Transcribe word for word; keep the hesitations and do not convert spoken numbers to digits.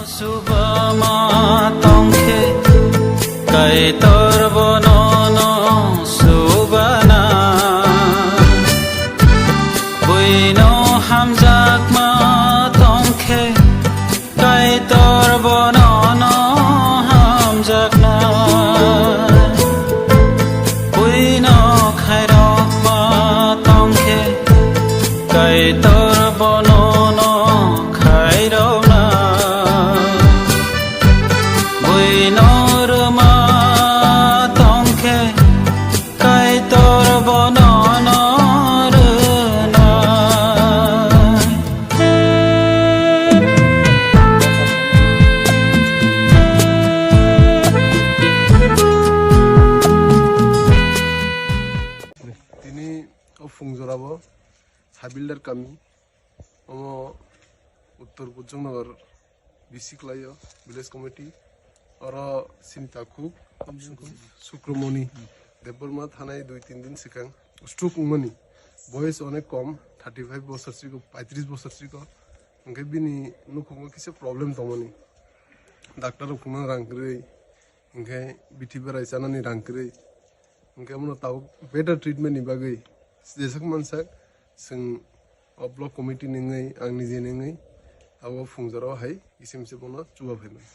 Subama tongkhe, Kaitor bono no subana. Buino hamjakma tongkhe, Kaitor bono no hamjakna. Buino khairokma tongkhe, Kaitor bono no khairokna. Buino rwma tongkhe, Kaitor bono no rwna. Tini o phungjorao Sabildar kami, omo Uttor Bujongnagar B C Klaio, Village Committee, oro Sinta Khuk, Sukromoni Debbarma thanai dui tin din sikang stroke wngmani. Boyes onek kom, thirty five bosor siko, paitris bosor siko. Hwnkhe bini nukhungo kisa problem tongmani. Doctor rok phunukna rang kwrwi, hwnkhe bithi berai chanani rang kwrwi. Hwnkhe bono tabuk better treatment ni bagwi jeswk mansak, chwng o block committee ni wngwi, ang nijeni wngwi, abo phungjorao hai kisa misa bono chuba phaimani.